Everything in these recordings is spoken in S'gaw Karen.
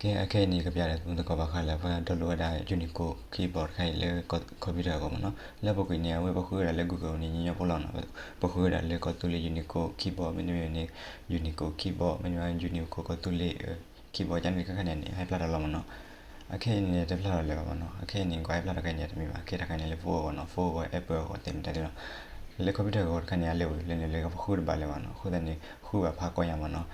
ကဲ အခဲအံၤန့ၣ် ကပျးဒီးသမူသကိးဘၣ်ဃးလၢ ပှၤ download ဝဲဒၣ် Unicode keyboard တခါအံၤလၢ computer အဂီၢ်မ့ၢ်နီၤ. လၢပူၤကွံာ်န့ၣ် အဝဲပဃုဝဲဒၣ်လၢ Google န့ၣ် ညီညီဖိလီၤနီၤ. ပဃုဝဲဒၣ်လၢကီၢ်သူလ့ၤ Unicode keyboard မ့တမ့ၢ်န့ၣ် Unicode keyboard မ့တမ့ၢ် Unicode ကီၢ်သူလ့ၤ keyboard ကန့ၣ်တခါခါန့ၣ်န့ၣ် ဟဲဖျါထီၣ်လီၤမ့ၢ်နီၤ. အခဲအံၤန့ၣ် တဖျါထီၣ်လၢၤဘၣ်မ့ၢ်နီၤ. အခဲအံၤန့ၣ် ကွၢ်ဟဲဖျါထီၣ်ခဲအံၤန့ၣ် တမ့ၢ်ဘၣ်. ခဲတခါန့ၣ်လၢ phone အဂီၢ်နီၤ, phone အဂီၢ် Apple အဂီၢ်သ့ၣ်မတၤသ့ၣ်လီၤ. လၢ computer အဂီၢ်တခါန့ၣ် အလဲၤဝံၤလၢန့ၣ်လၢပဃုတဘၣ်လၢၤဘၣ်နီၤ. အဃိသတးန့ၣ် ဃုဘၣ်ဖးကီညါမ့ၢ်နီၤ.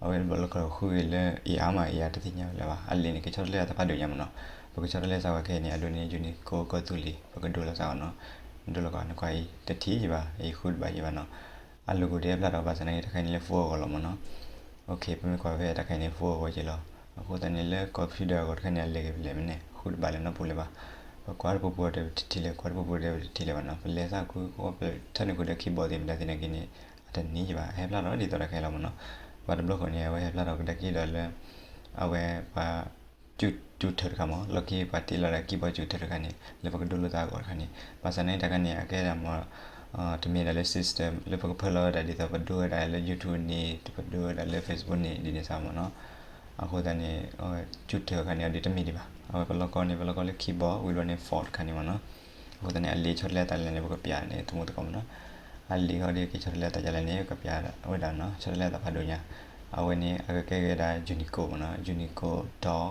အဝဲဘၣ်လီၢ်ခီဃုဂ့ၤလၢ A R မး A R တသ့ၣ်ညါဝဲလၢၤဘၣ်. အလံာ်န့ၣ် ကဆီတလဲသးဖးဒိၣ်ညါမ့ၢ်နီၤ. ပကဆီတလဲသးဝဲခဲအံၤန့ၣ် အဒိန့ၣ် Unicode ကီၢ်သူလ့ၤ ပကဒိလီၤသးအီၤနီၤ. ဒိလီၤကီးန့ၣ်ကွၢ်အံၤ တထံၣ်ယဘၣ်, အံၤဃုတဘၣ်ယဘၣ်နီၤ. အလိၤကိၣ်ဒ်အဖျါထီၣ်ဘၣ်ဆၣ်နာ်က့ တခါအံၤန့ၣ်လၢ phone အဂီၢ်လီၤမ့ၢ်နီၤ. ပမ့ၢ်ကွၢ်ဖဲတခါအံၤန့ၣ် phone အဂီၢ်က့ၤလီၤ. အဃိသတးန့ၣ်လၢ computer အဂီၢ်တခါန့ၣ် အလဲၤဂ့ၤဖဲလဲၣ်မ့ၢ်န့ၣ် ဃုတဘၣ်လၢၤနီတပူၤလၢၤဘၣ်. ပကွၢ်တပူၤပူၤဒီးပတထံၣ်လၢၤ, ကွၢ်တပူၤပူၤဒီးပတထံၣ်လၢၤဘၣ်နီၤ. ပလဲၤသးကွၢ် ထၢနုာ်ဃုာ်ဒီး keyboard သ့ၣ်မတၤသ့ၣ်နာ်က့န့ၣ် အတန့ၢ်ယဘၣ်, ဟဲဖျါထီၣ်ဒ်သိးတၢ်ခဲလီၤမ့ၢ်နီၤ. ဘၣ်တဘျီဃီန့ၣ် အဝဲဟဲဖျါထီၣ်ကဒါက့ၤဒီးလၢ အဝဲပှၤ ကၠူၣ်ထၢတခါမ့ၢ် လီၢ်ခံပှၤတ့လီၤဒၣ် keyboard ကၠူၣ်ထၢတခါန့ၣ် လၢပကဒိလိာ်သးအဂီၢ်တခါန့ၣ်. ဘၣ်ဆၣ်နာ်က့ တၢ်ခါန့ၣ် အကဲဒၣ်မ့ၢ် တမ့ၢ်ဒၣ်လၢ system လၢပကဖၢလီၤဝဲဒၣ်ဒ်သိးပဒိဝဲဒၣ်လၢ YouTube န့ၣ် ပဒိဝဲဒၣ်လၢ Facebook န့ၣ် ဒ်န့ၣ်စ့ၢ်မ့ၢ်နီၤ. အဃိသတးန့ၣ် ကၠူၣ်ထၢတခါန့ၣ် အဒုးတမ့ၢ်ဒံးဘၣ်. အဝဲပလီၢ်ကီၢ်န့ၣ် ပလီၢ်ကီၢ်လၢ keyboard ဝံၤဘျီန့ၣ် font တခါန့ၣ်မ့ၢ်နီၤ. အဃိသတးန့ၣ် အလံာ်ဆီတလဲသးလဲၣ်န့ၣ် ပကပျးန့ၣ် သမူသကိးမ့ၢ်နီၤ. အလံာ်ဃီဒီး ကဆီတလဲသးဒ်လဲၣ်န့ၣ် ပကပျးဝဲဒၣ်နီၤ. ဆီတလဲသးဖးဒိၣ်ညါ. အဝဲန့ၣ် အကကဲက့ၤဝဲဒၣ် Unicode မ့ၢ်နီၤ. Unicode dot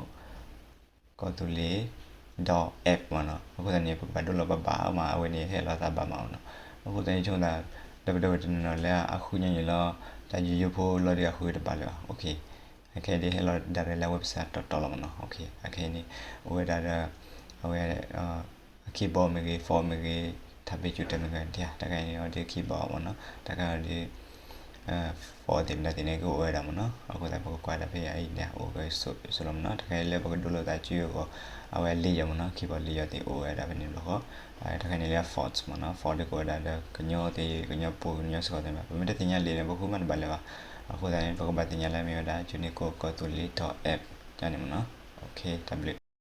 ကီၢ်သူလ့ၤ dot app မ့ၢ်နီၤ. အဃိသတးန့ၣ် ပကဘၣ်ဒိလိာ်ဘၣ်ဘၣ်မး အဝဲန့ၣ်ဟဲလီၤသးဘၣ်မးနီၤ. အဃိသတးန့ၣ် ဆိကမိၣ်သး ဒီပုၢ်ဒီဝဲၢ်တနီၤနီၤလၢအဃုညီနုၢ်လီၤ တၢ်ယိယိဖိလီၤဒီးအဃုတဘၣ်လၢၤဘၣ်. အခဲအံၤဒ်ဟဲလီၤဒၣ်ရဲၣ်လၢအ website တီတီလီၤမ့ၢ်နီၤ. အခဲအံၤန့ၣ် အိၣ်ဝဲဒၣ်ဒီး အဝဲ keyboard မ့ၢ်ဂ့ၤ font မ့ၢ်ဂ့ၤ ထးဘ့ၣ်ကၠူၣ်ထၢမ့ၢ်ဂ့ၤ တၢ်ခါအံၤန့ၣ်အီၤဒ် keyboard မ့ၢ်နီၤ. တၢ်ခါအံၤဒ် font သ့ၣ်မတၤသ့ၣ်န့ၣ် ကအိၣ်ဝဲဒၣ်မ့ၢ်နီၤ. အဃိသတး ပကကွၢ်တၢ်ဖဲအံၤန့ၣ် အိၣ်ကဆိးဆိးလီၤမ့ၢ်နီၤ. တၢ်ခါအံၤလၢပကဒိလိာ်သးစုအဂီၢ် အဝဲလံာ်ယီၤမ့ၢ်နီၤ. keyboard လံာ်ယီၤသ့ၣ်အိၣ်ဝဲဒၣ်ဖဲန့ၣ်ဘျီဃီ. တၢ်ခါန့ၣ်လၢ fonts မ့ၢ်နီၤ. font ဒ်ကအိၣ်ဝဲဒၣ်ဒီး ကညီသ့ၣ် ကညီပူၤ ကညီစ့ၢ်ကီးသ့ၣ်တဖၣ် ပမ့ၢ်တသ့ၣ်ညါလံာ်န့ၣ် ပဃုမးတဘၣ်လၢၤဘၣ်. အဃိသတးန့ၣ် ပကဘၣ်သ့ၣ်ညါလၢမ့ၢ်ဝဲဒၣ် Unicode ကီၢ်သူလ့ၤ dot app န့ၣ်မ့ၢ်နီၤ. တၢ်ဘျုး.